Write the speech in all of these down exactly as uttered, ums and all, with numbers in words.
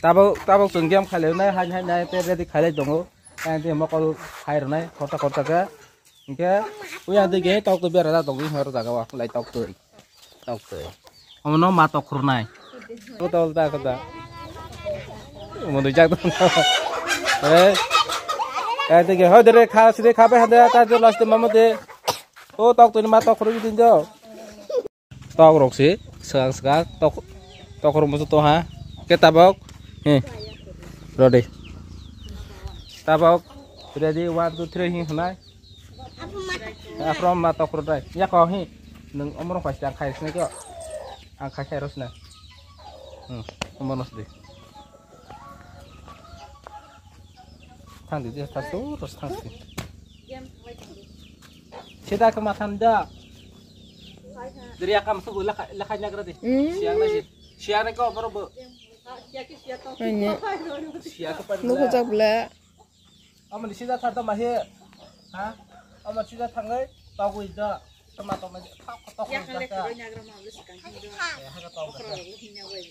Tabok, tabok chwng game khailai nai, hai, hai, nai, te ready khailai tongo. Ang te mokol khai rwnai, khorta, khorta khe. Hingkhe, uyang twi khe tok twi bera da tongo, hor jaga o, lai tok twi. Tok twi. Omo no ma tok khurnai. Kota ulta, kota. Omo dui jak tong. Eh. Ang twi khe, hoi dere, kha, side kha bai hande, ta jo last mamo de. O tok twi ma tok khurwi din jo. Tok rok si, swkang swkang, tok, tok rok muchung tong ha. Khe tabok, he, ready. Tabok, ready, one, two, three, he, hwnai. Aphrom ma tok rok dai. Ya ko, he, nwng omorok paisa ang khai sinai khe. Ang khai khai rw sinai. Hmm, omorok di. Thang di, thang di, thang di. Sida khe ma thang da. Diri akam subu lekha, lekha nyagra di. Hmm. Siang na si. Siang na ko boro bo. Kanya. Siang ko pa. Nuku jak bla. Amani sida thar da ma he. Ha? Amani sida thangai tagwi da. Tama tama thak thak. Ya kale ka nyagra ma le sikang. Eh, ha ka tau ka. Okra ro hinya wai.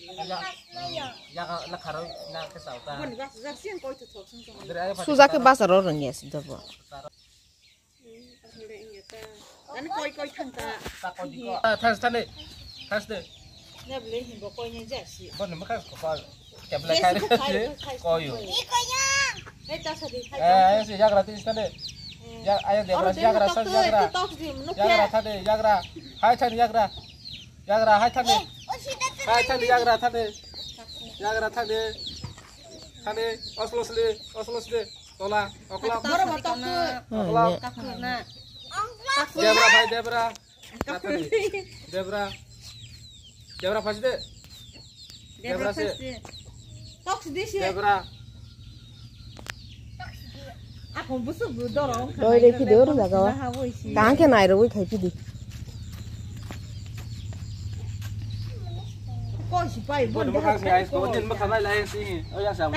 Ya, ya ka la kharo na ka sau ta. Boni bak jak siang koi to thok sung sung. Dere ai. Suja ke basaro rangya sida bo. Ani koi koi thang ta. Ta koi di ko. Ah, thas thane. Thas de. Ne bole hin bo koi ne ja si. Bo ne mukha ko ko. Kebla khai. Koi yo. Ni koi ya. Hei ta sa di. Eh, ayo si jagra tin thane. Ya, ayo de bra jagra sa jagra. Jagra thane jagra. Hai thane jagra. Jagra hai thane. Hai thane jagra thane. Jagra thane. Thane oslo sle, oslo sle. Tola, okla. Boro bo tok tu. Okla. Tok tu na. Debra bhai, Debra. Debra. Debra phasi de. Debra phasi. Tok si de si. Debra. Ako busu bu dorong. Doi de ki dor jaga wa. Tang ke nai ro khai pidi. Ko si pai bon de. Ko din ma khanai lai si. O ya sa.